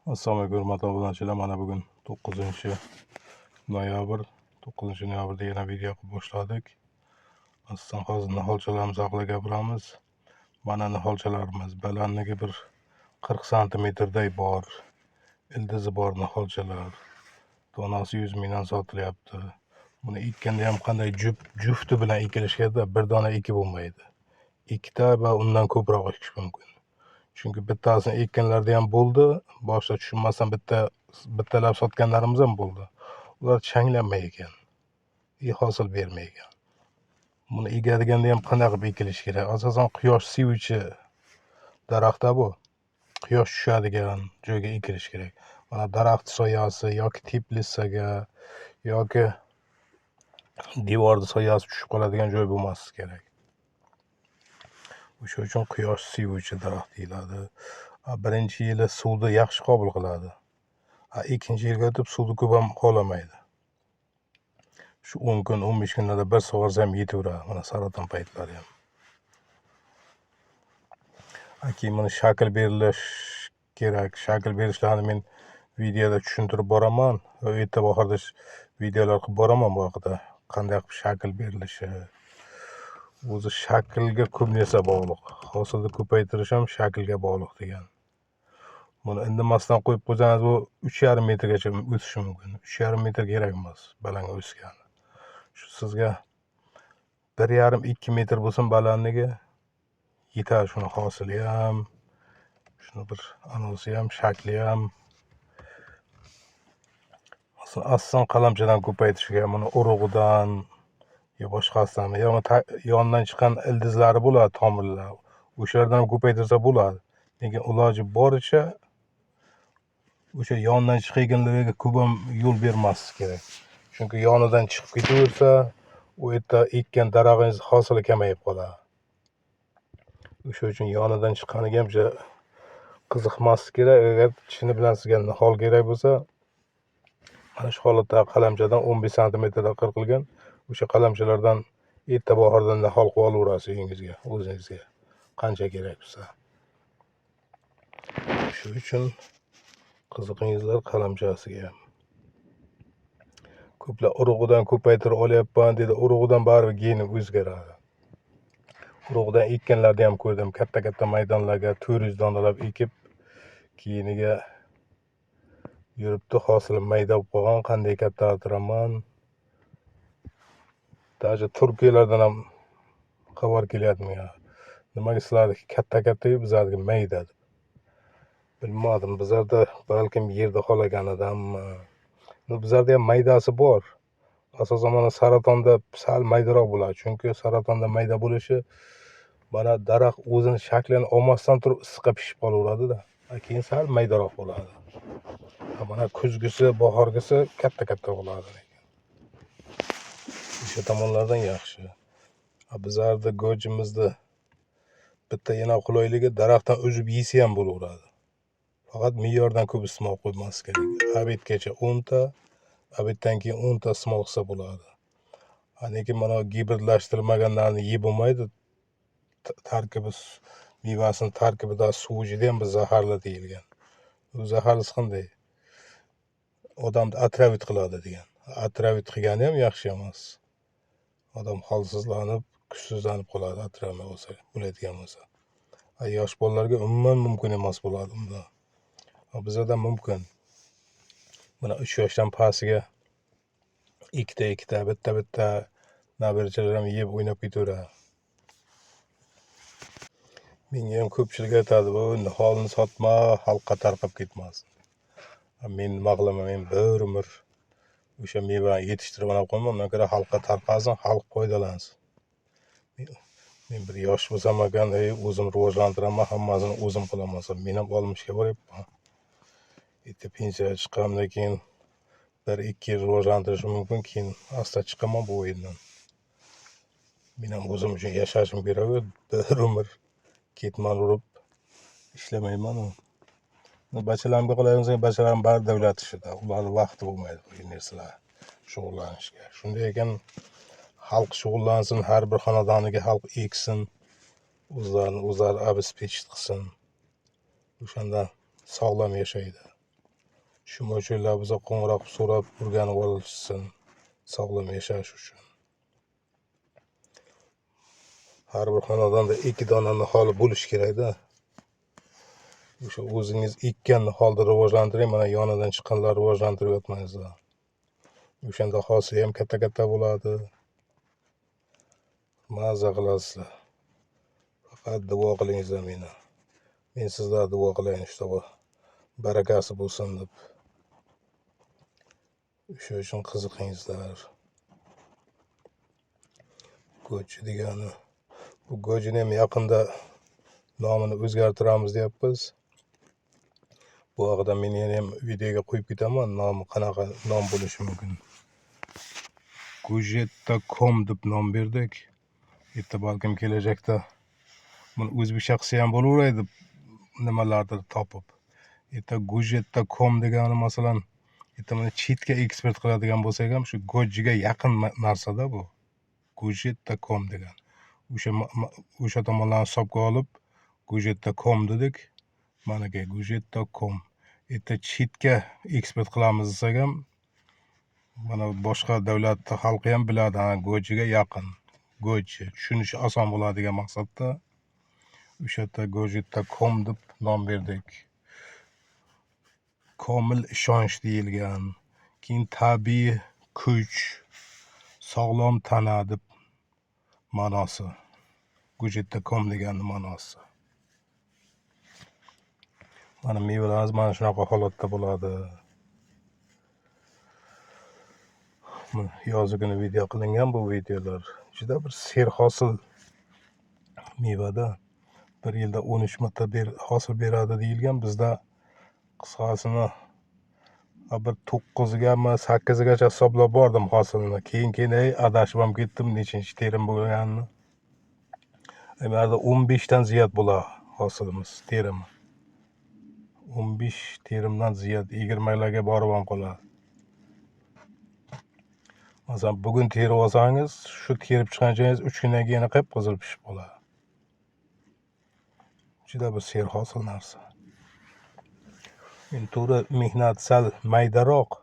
Assalomu alaykum, hurmatli obunachilar. Mana bugun 9 noyabr, 9 noyabrda yana video qilib boshladik. Asosan hozir niholchalarimiz haqida gapiramiz. Mana niholchalarimiz balandligi bir 40 santimetrday bor. Ildizi bor niholchalar. Donasi 100 mingdan sotilyapti. Buni ekkanda ham qanday jufti bilan ekilishi kerak, bir dona ekib bo'lmaydi. Ikkita va undan ko'proq ekish mumkin. Chunki bittasini ekkanlarda ham bo'ldi. Boshida tushunmasdan bittalab sotganlarimiz ham bo'ldi. Ular changlanmay ekan. Hosil bermay ekan. Buni egadiganda ham qanday qilib ekilishi kerak? Asosan quyosh sevuvchi daraxtda bu. Quyosh tushadigan joyga ekilishi kerak. Mana daraxt soyasi yoki teplitsaga yoki devorni soyasi tushib qoladigan joy bo'lmasligi kerak. O'sha uchun quyosh sevuvchi daraxt deyiladi. Birinchi yili suvni yaxshi qabul qiladi. Ikkinchi yilga o'tib suvni ko'p ham xohlamaydi. Shu 10 kun, 15 kunlarda bir sug'orsa ham yetaveradi. Mana saraton paytlari ham. Keyin buni shakl berilish kerak. Shakl berishlarni men videoda tushuntirib boraman va erta bahorda videolar qilib boraman bu haqida. Qanday qilib shakl berilishi. O'zi shaklga ko'p narsa bog'liq. Hosilni ko'paytirish ham shaklga bog'liq degan. Buni indamasdan qo'yib qo'ysangiz, bu 3,5 metrgacha o'sishi mumkin. 3,5 metr kerak emas balandga o'sgani. Shu sizga 1,5-2 metr bo'lsin balandligi yetadi. Shuni hosili ham, shuni bir anosi ham, shakli ham. Masalan, asosan qalamchadan ko'paytirishga, buni urug'idan yo boshqasidan yo yonidan chiqqan ildizlari bo'ladi, tomirlar. O'shalardan ham ko'paytirsa bo'ladi. Lekin iloji boricha o'sha yonidan chiqayotganlarga ko'p ham yo'l bermaslik kerak. Chunki yonidan chiqib ketaversa, u yerda ekkan darag'ingiz hosili kamayib qoladi. O'sha uchun yonidan chiqqaniga ham qiziqmaslik kerak. Agar chini bilan sizga nihol kerak bo'lsa, mana shu holatdagi qalamchadan 15 santimetrda qirqilgan o'sha qalamchalardan erta bahorda nihol qilib olaverasiz uyingizga, o'zingizga qancha kerak bo'lsa. Shu uchun qiziqingizlar qalamchasiga ham. Ko'plar urug'idan ko'paytirib olyapman dedi. Urug'idan baribir geni o'zgaradi. Urug'idan ekkanlarni ham ko'rdim. Katta-katta maydonlarga 400 donalab ekib, keyiniga yuribdi, hosili mayda bo'lib qolgan. Qanday kattalantiraman? Даже Turkiyalardan ham xabar kelyapti menga. Nimaga sizlarniki katta-katta, bizlarniki mayda deb. Bilmadim, bizlarda balkim yerda xohlaganidanmi. Bizlarda ham maydasi bor. Asosan mana saratonda sal maydaroq bo'ladi. Chunki saratonda mayda bo'lishi, mana daraxt o'zini shaklini olmasdan turib issiqqa pishib qolaveradida. Keyin sal maydaroq bo'ladi. Mana kuzgisi, bahorgisi katta-katta bo'ladi lekin. O'sha tomonlardan yaxshi. Bizlarni gojimizni bitta yana qulayligi, daraxtdan uzib yesa ham bo'laveradi. Faqat me'yordan ko'p iste'mol qo'ymaslik kerak. Обед gacha 10 ta, обед dan keyin 10 ta iste'mol qilsa bo'ladi. Lekin mana gibridlashtirilmaganlarni yeb bo'lmaydi. Tarkibi, mevasini tarkibida suvi judayam bir zaharli deyilgan. U zaharlisi qanday? Odamni отравить qiladi degan. Отравить qilgani ham yaxshi emas. Odam holsizlanib, kuchsizlanib qoladi отравление bo'lsa, bo'ladigan bo'lsa. Yosh bolalarga umuman mumkin emas bo'ladi unda. Bizada mumkin. Mana 3 yoshdan pastiga ikkita-ikkita, bitta-bitta nabirachalar ham yeb o'ynab ketaveradi. Menga ham ko'pchilik aytadi, bu niholni sotma, xalqqa tarqab ketmasin. Men nima qilaman, men bir umr o'sha mevani yetishtirib olib qo'yman, undan ko'ra xalqqa tarqalsin, xalq foydalansin. Men bir yosh bo'lsam ekan, ey, o'zim rivojlantiraman, hammasini o'zim qilaman. Men ham 60ga boryapman. Erta pensiyaga chiqqanimdan keyin 1-2 yil rivojlantirishim mumkin, keyin asta chiqaman bu o'yindan. Men ham o'zim uchun yashashim kerak-ku, bir umr ketmon urib ishlamayman-u. Bachalarimga qolaversa, bachalarim bari davlat ishida. Ularni vaqti bo'lmaydi bu narsalar shug'ullanishga. Shunday ekan, xalq shug'ullansin, har bir xonadoniga xalq eksin, o'zlarini o'zlari обеспечить qilsin. O'shanda sog'lom yashaydi. Shu bo'lsa qo'ng'iroq qilib so'rab o'rganib olishsin sog'lom yashash uchun. Har bir xonadonda 2 dona niholi bo'lishi kerakda. O'sha o'zingiz ekkan niholni rivojlantiring, mana yonidan chiqqanlar rivojlantirib yotmaysizlar. O'shanda hosili ham katta-katta bo'ladi. Maza qilasizlar. Faqat duo qilingizlar meni. Men sizlar duo qilayin, shu barakasi bo'lsin deb. O'sha uchun qiziqingizlar. Go'ji degani. Bu go'jini ham yaqinda nomini o'zgartiramiz deyapmiz. Bu haqida men yana ham videoga qo'yib ketaman, nomi qanaqa nom bo'lishi mumkin. Gujetta.com deb nom berdik. Erta balkim kelajakda buni o'zbekcha qilsa ham bo'laveradi deb nimalardir topib. Erta Gujetta.com degani masalan, erta buni chetga eksport qiladigan bo'lsak ham shu go'jiga yaqin narsada bu. Gujetta.com degan. O'sha tomonlarni hisobga olib Gujetta.com dedik. Manaki Gujetta.com. Erta chetga eksport qilamiz desak ham mana boshqa davlat xalqi ham biladi, ha, go'jiga yaqin. Go'ji tushunishi oson bo'ladi degan maqsadda o'sha yerda Gujetta.com deb nom berdik. Komil ishonch deyilgan. Keyin tabiiy kuch, sog'lom tana deb ma'nosi. Gujetta.com deganning ma'nosi. Mana mevalarimiz mana shunaqa holatda bo'ladi. Yoz kuni video qilingan bu videolar. Juda bir serhosil mevada. Bir yilda 13 marta hosil beradi deyilgan. Bizda qisqasini bir 9gami 8gacha hisoblab bordim hosilini. Keyin adashib ham ketdim nechinchi terim bo'lganini. Bularda 15 dan ziyod bo'ladi hosilimiz, terimi. 15 terimdan ziyod, 20larga borib ham qoladi. Masalan, bugun terib olsangiz, shu terib chiqqanchangiz 3 kundan keyin yana qip-qizil pishib qoladi. Juda bir serhosil narsa. Endi to'g'ri, mehnat sal maydaroq,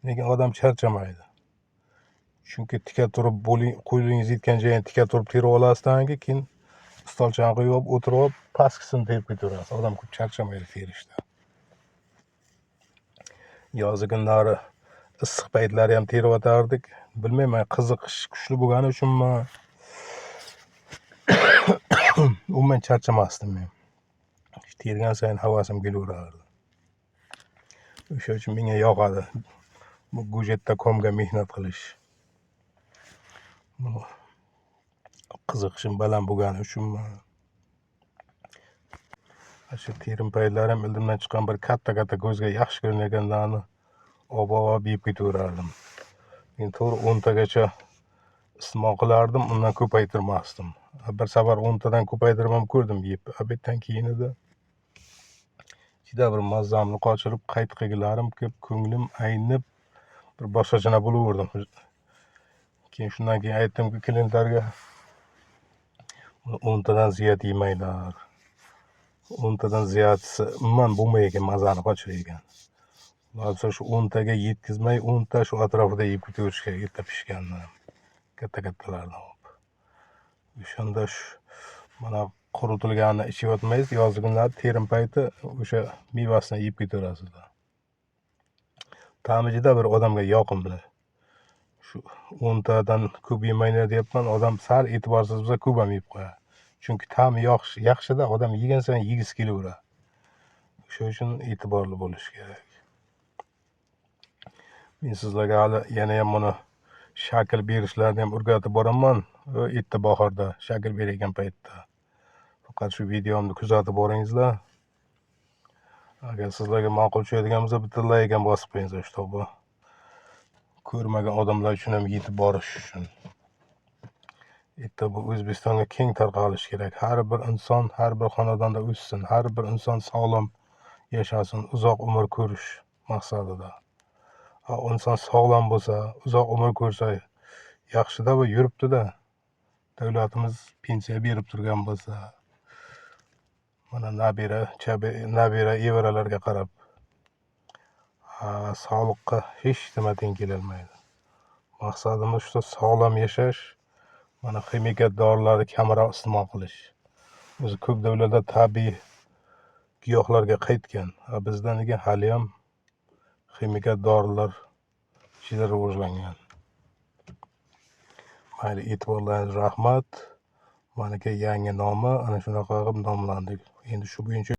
lekin odam charchamaydi. Chunki tika turib qo'lingiz yetgancha tika turib terib olasizdan keyin stolchani qo'yib olib, o'tirib olib, pastkisini terib ketaverasiz. Odam ko'p charchamaydi terishda. Yozi kunlari issiq paytlari ham terib o'tardik. Bilmayman, qiziqish kuchli bo'lgani uchunmi? Umuman charchamasdim men. Tergan sayin havasim kelaverardi. O'sha uchun menga yoqadi bu Gujetta.comga mehnat qilish. Qiziqishim baland bo'lgani uchunmi? Shu terim paytlari ham ildimdan chiqqan bir katta-katta ko'zga yaxshi ko'rinayotganlarni olib yeb ketaverardim. Men to'g'ri 10 tagacha iste'mol qilardim, undan ko'paytirmasdim. Bir safar 10 tadan ko'paytirib ham ko'rdim yeb. Obeddan keyin edi. Juda bir mazzamni qochirib, qayt qilgilarim kelib, ko'nglim aynib, bir boshqachana bo'laverdim. Keyin shundan keyin aytdimki klientlarga, 10 tadan ziyod yemanglar. 10 tadan ziyodisi umuman bo'lmay ekan, mazani qochirar ekan. Ular shu 10 taga yetkazmay, 10 ta shu atrofida yeb ketaverish kerak, erta pishganini. Katta-kattalardan olib. O'shanda shu mana quritilganini ichib yotmaysiz, yozgi kunlar terim payti o'sha mevasini yeb ketaverasizlar. Ta'mi juda bir odamga yoqimli. Shu 10 tadan ko'p yemanglar deyapman, odam sal e'tiborsiz bo'lsa ko'p ham yeb qo'yadi. Chunki ta'mi yaxshida, odam yegan sayin yegisi kelaveradi. O'sha uchun e'tiborli bo'lish kerak. Men sizlarga hali yana ham buni shakl berishlarini ham o'rgatib boraman. Erta bahorda shakl berayotgan paytda. Faqat shu videomni kuzatib boringizlar. Agar sizlarga ma'qul tushadigan bo'lsa, bitta like ham bosib qo'yingizlar, чтобы ko'rmagan odamlar uchun ham yetib borish uchun. Erta bu O'zbekistonga keng tarqalishi kerak. Har bir inson har bir xonadonda o'ssin, har bir inson sog'lom yashasin, uzoq umr ko'rish maqsadida. Inson sog'lom bo'lsa, uzoq umr ko'rsa yaxshida va yuribdi-da. Davlatimiz pensiya berib turgan bo'lsa, mana nabira, nabira, evaralarga qarab Sog'liqqa hech nima teng kelolmaydi. Maqsadimiz shu, sog'lom yashash, mana ximikat dorilarni kamroq iste'mol qilish. O'zi ko'p davlatlar tabiiy giyohlarga qaytgan, a bizda nega haliyam ximikat dorilar ichida rivojlangan? Mayli, e'tiborlaringizga rahmat. Maniki yangi nomi ana shunaqa qilib nomlandik. Endi shu bo'yicha.